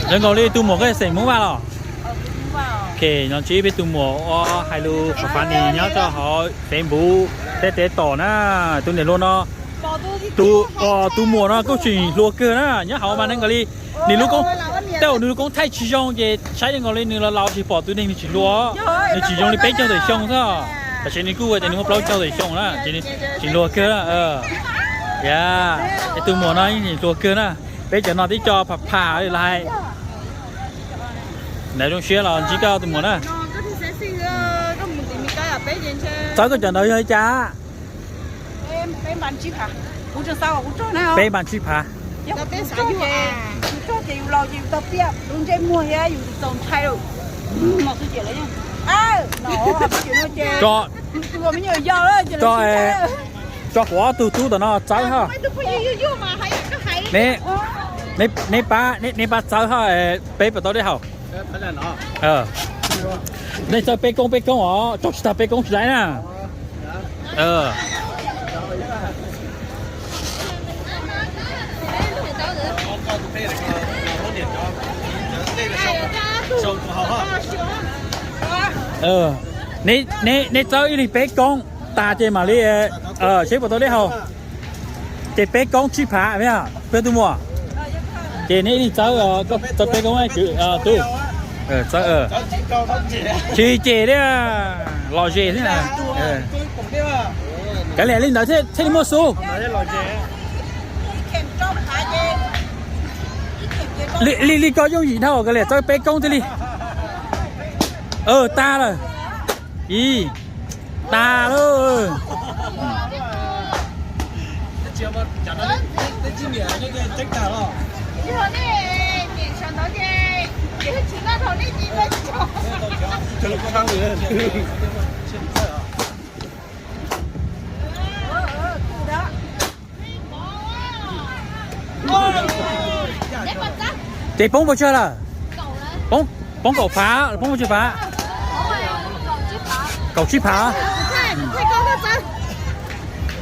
Zoo nkaus li tus muam koj xeem Hmoob Vaj los? Ok, no ntsib peb tus muam uas hais lus Fab Nis nyob rau hauv Facebook thiab tes tom na. Tus niam hluas no, tus, tus muam no kuj tseem hluas kawg na, nyob hauv mas zoo nkaus li nws lub koob, tej zaum nws lub koob thaij tsis zoo ces saib zoo nkaus li nws los laus tsis pom tus neeg nws tsis hluas, nws tsis zoo li peb caug tawm xyoo xwb. Tab sis nws kuj ua tias nws muaj plaub caug tawm xyoo na, ces nws tseem hluas kawg na. Ya, es tus muam no yeej tseem hluas kawg na. Peb cov no twb co pham pham li lawm. Ntawd zoo siab los ntsib koj tus muam na. Txawb koj cov ntawd yog li cas? Peb npas tsib phav. Tso, tso, tso kuv ob tug tub tom no txawb hab. Neb pab, neb pab txawb hab, peb puas tau dej haus. Nej txawb peb koob peb koob os, tso tsis tag peb koob tsis laib na. Neb txawb ib leeg peb koob tag ces mam li seb puas tau dej haus. Ces peb koob tsib phav, peb tus muam. Ces neb ib leeg txawb, txawb peb koob, tub. Tsis cem li, lom zem thiab. Kav liam li ntawd thiaj li muaj xub. Li, li koj yooj yim dhau, kav liam txawb peb koob thiaj li. Tag lawm. Ib, tag lawm. Ces poob pes tsawg lawm? Poob kaum phav, poob pes tsawg phav? Kaum tsib phav.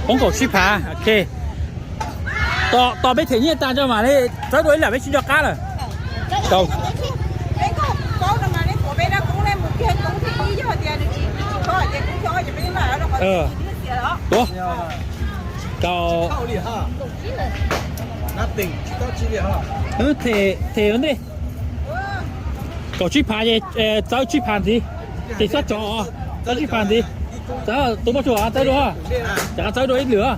Poob kaum tsib phav, ok. Tos peb them nyiaj tas tso mam li txawb dua ib lam peb tsis nco qab lawm. Kaum, kaum, them ua ntej. Kaum tsib phav ces txawb tsib phav ntxiv. Ces xob tso, txawb tsib phav ntxiv. Txawb, tus moj tsuas txawb dua, rov qab txawb dua ib lwm.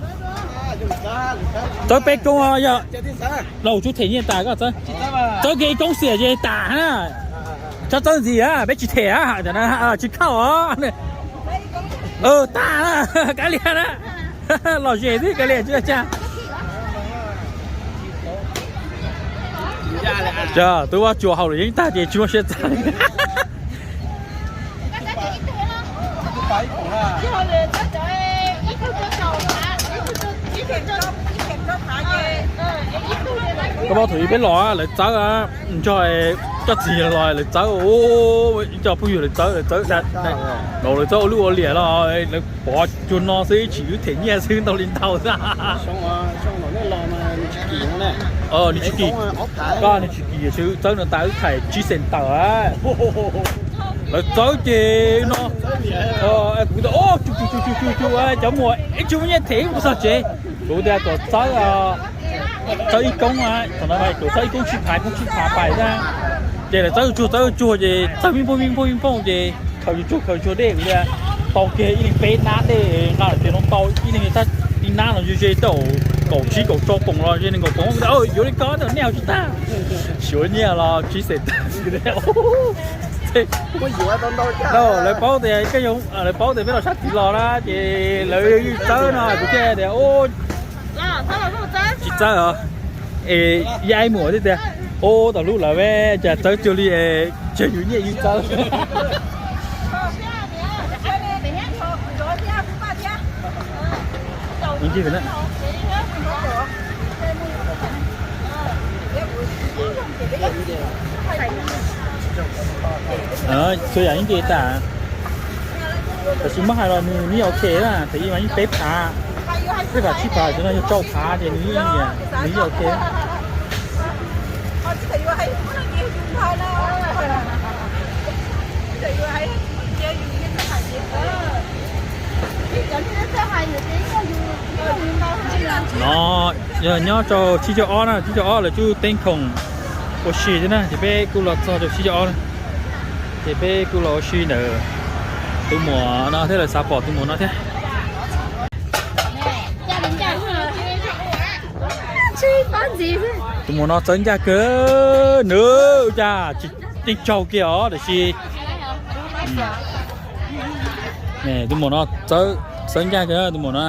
Txawb peb koob yog, laus tsuas them nyiaj tas koj txawb. Txawb kiag ib koob xiam ces tas na. Txawb txawb ntxiv, peb tsis them, tsis khauj os. Tag na, kav liam na. Lom zem xwb kav liam tsis ua cas. Tub Vaj Tsuas haus luam yeeb tag ces tsis muaj siab txawb. Koj paub thaum ub peb los lawv txawb nrog cov txiv los lawv txawb, ib co phooj ywg lawv txawb, lawv txawb, lawv txawb ua luj ua liam los lawv pov cuag no xwb, tsis wb them nyiaj xwb ntau li ntau xwb. Nws tsis kim, koj nws tsis kim, txawb no tas wb thaim tsib xees tawm. Lawv txawb ces no, kuv tias, cov muam ib tsis muaj nyiaj them kuv txog tsev. Kuv tias kom txawb, txawb ib koob, thaum no mas kom txawb ib koob tsib phav, koob tsib phav pais na. Ces lawv txawb tsuag txawb tsuag ces txawb pib phooj pib phooj pib phooj ces khaws tsuag khaws tsuag dej, kuv tias tau kiag ib leeg peb nab dej nqa lawm tias no tau ib leeg, ib nab no ze ze tau kaum tsib kaum rau poom los ze nees nkaum poom, yuav li ko nej haus tsis tag. Xyuav nyiaj los tsib xees tawm. Lawv paub tias, lawv paub tias peb los sab tid los na ces lawv txawb no kuv thiaj tias tsis txawb os. Es yaib muam thiab tias, ub, tau hlub lawv, cas txawb cuag li tseg yus nyiaj yus txawb. Txhua yam yeej nce tas, tab sis muab hais los nws yeej ok na, thaum ub mas yeej peb phav, peb phav tsib phav, tam sim no yog rau phav ces nws yeej, nws yeej ok. No yog nyob rau tsib caug ob na, tsib caug ob lawv kuj teeb khoom ua si thiab na, ces peb kuj los txog rau tsib caug ob na, ces peb kuj los ua si ntawm tus muam no thiab, lawv xav pom tus muam no thiab. Tus muam no txawv ncaj kawg, nws cas tsis tsaug kiag os, tiam sis tus muam no txawv ncaj kawg, tus muam no.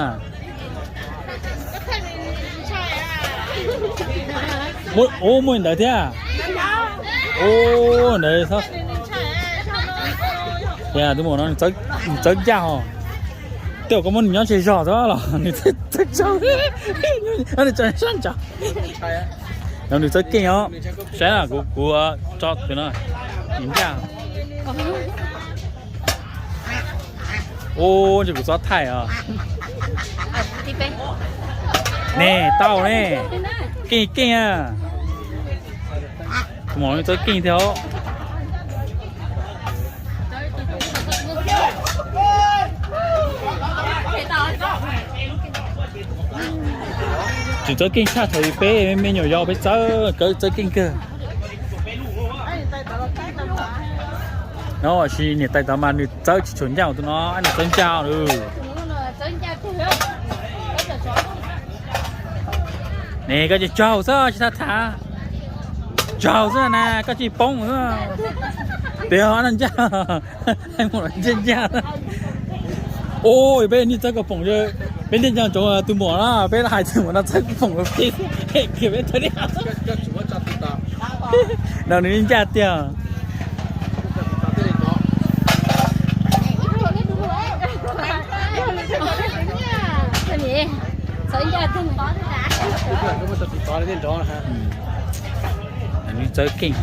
Ub, muaj ntawd thiab. Ub, ntawd. Tus muam no nws txawv ncaj os. Tej zaum koj muab nws nyob tseg zog xwb los nws txawv tsaug. Nws txawv sab ntsa. Nws txawv keej os. Saib na, kuv, kuv tso tus no. Nws ncaj. Ub, ntshe kuv txhob thaij os. Ne, tau ne. Keej keej a. Tus muam no txawv keej tiag os. Tseem txawv keej tshaj thaum peb me nyuam yaus peb txawv, txawv keej kawg. No sis niam tais tod mas nws txawv tsis tshua ncaj tus no, nws txawv ncaj lawm. Ne koj tsis tsaug xwb, tsis txhob tham. Tsaug xwb na, koj tsis poob xwb. Tias ncaj, ncaj ncaj. Ub, peb niaj txawb koj poom, peb niaj nco ntsoov tus muam no, peb hais tus muam no txawb koj poom peb, kiag peb tau li. No nws ncaj tiag. Nws txawv keej.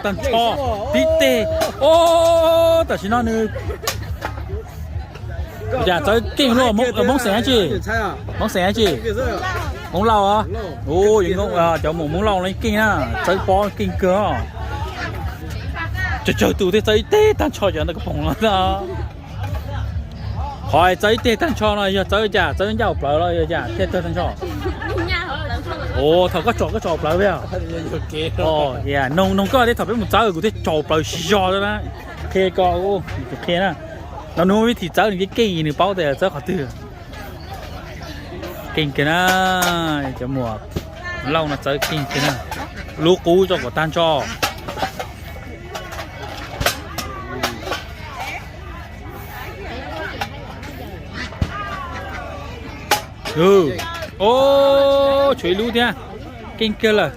Tag nrho tib teg. Ob, tam sim no nws cas txawv keej luaj. Hmoob xeem dab tsi? Hmoob xeem dab tsi? Hmoob Lauj os. Ub, cov muam Hmoob Lauj no keej na, txawv pob keej kawg. Tsawg tsawg tus thiaj txawv ib teg tag nrho cov ntawm koj poom no. Qhov txawv ib teg tag nrho no yog txawv cas, txawv ncaj hauv plawv los yog cas thiaj tawg tag nrho? Ua thaum koj tsom koj tsom plawv peb. Noog noog koj thiab, thaum peb mus txawb kuv thiaj tsom plawv zog na. Qhia koj, kuv qhia na. No nws muaj vib thim txawb nws keej keej nws paub tias txawb qhov twg. Keej kiag na, cov muam Lauj no txawv keej kiag na. Lub qub tso kom tag nrho. Ob, tshuav ib lub thiab. Keej kiag lawm.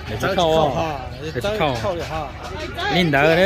Tsis khau, tsis khau. Li ntawd.